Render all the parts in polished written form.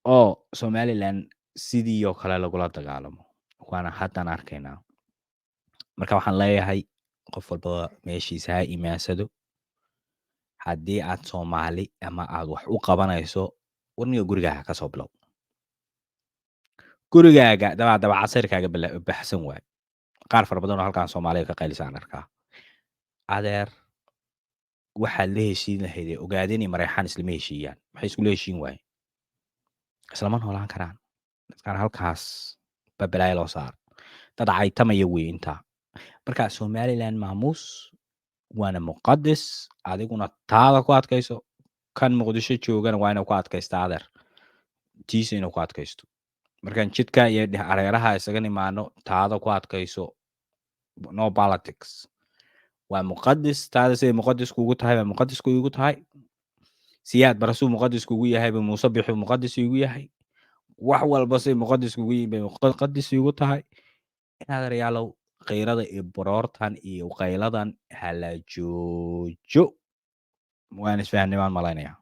Oo Somaliland sidii oo kale lagula dagaalamo, waana haddaan arkaynaa. Marka waxaan leeyahay, qof walbaba meeshiisa ha imaansado. Haddii aad Soomaali ama aad wax u qabanayso, warniga gurigaaga ka soo bilow. Gurigaaga dabaa daba casirkaaga baxsan waay. Qaar fara badan oo halkan Soomaaliga ka qaylisaan arkaa. Adeer, waxaad la heshiin lahayd ee Ogaadeen iyo Mareexaan islama heshiiyaan. Maxay iskula heshiin waayeen? Islama noolaan karaan. Dadkaan halkaas baa balaayo loo saaro. Dad caytamaya wey intaa. Marka Somaliland maamuus, waana muqadas. Adiguna taada ku adkayso. Kan Muqdisho joogana waa inuu ku adkaysta, adeer, tiisa inuu ku adkaysto. Markaan jidka iyo areeraha isaga nimaano, taada ku adkayso. No politics. Waa muqadas taada. Siday muqadas kuugu tahay baa muqadas kuugu tahay. Siyaad Barasuu muqadas kugu yahay ba Muuse Bixu muqadas iigu yahay. Wax walba say muqadas kugu yihiin bay muqadas iigu tahay. Adeeryaalow, qayrada iyo baroortan iyo qayladan hala joojo. Waan isfahanay baan malaynayaa,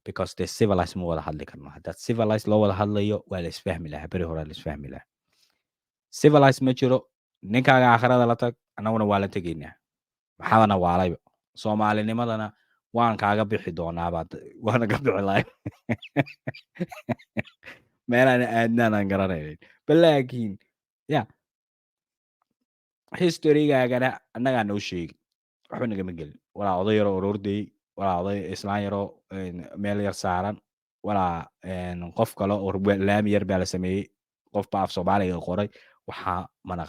because the civilized ma wada hadli karno. Haddaad civilized loo wada hadlayo, waa la isfahmi lahaa, beri hore la isfahmi lahaa. Civilized ma jiro. Ninkaaga aakhirada la tag, annaguna waa la tegaynaa. Maxaadana waalayba? Soomaalinimadana waan kaaga bixi doonaabaa, waana ka bixi lahay. Meelaan aadnaan aan garanaynin ba, laakiin ya historygaagana annagaa noo sheegi, waxba nagama gelin. Walaa oday yaroo oroordayey, walaa oday islaan yaroo meel yar saaran, walaa qof kale oo laami yar baa la sameeyey, qof baa af Soomaaliga qoray, waxaa mana.